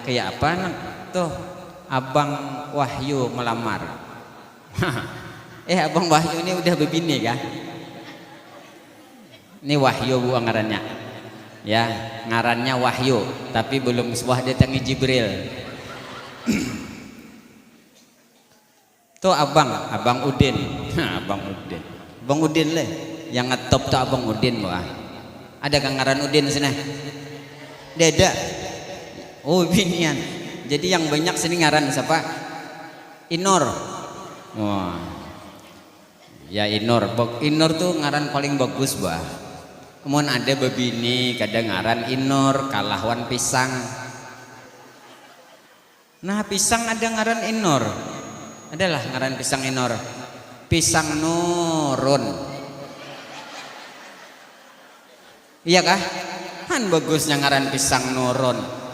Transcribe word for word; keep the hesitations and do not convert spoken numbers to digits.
Kayak apa nak? Tuh, Abang Wahyu melamar. Eh, Abang Wahyu ini udah bebini kah? Ini Wahyu bu ngarannya. Ya, ngarannya Wahyu, tapi belum sebuah datangi Jibril. Tuh abang, abang Udin. Abang Udin, abang Udin leh. Yang ngetop tuh abang Udin bah. Ada kang ngaran Udin sini? Dada. Oh binian. Jadi yang banyak sini ngaran siapa? Inor. Wah. Ya Inor. Inor tuh ngaran paling bagus bah. Mun ada bebini kada ngaran Inor, kalah wan pisang. Nah, pisang ada ngaran Inor. Adalah ngaran pisang Inor. Pisang nurun. Iya kah? Han bagusnya ngaran pisang nurun.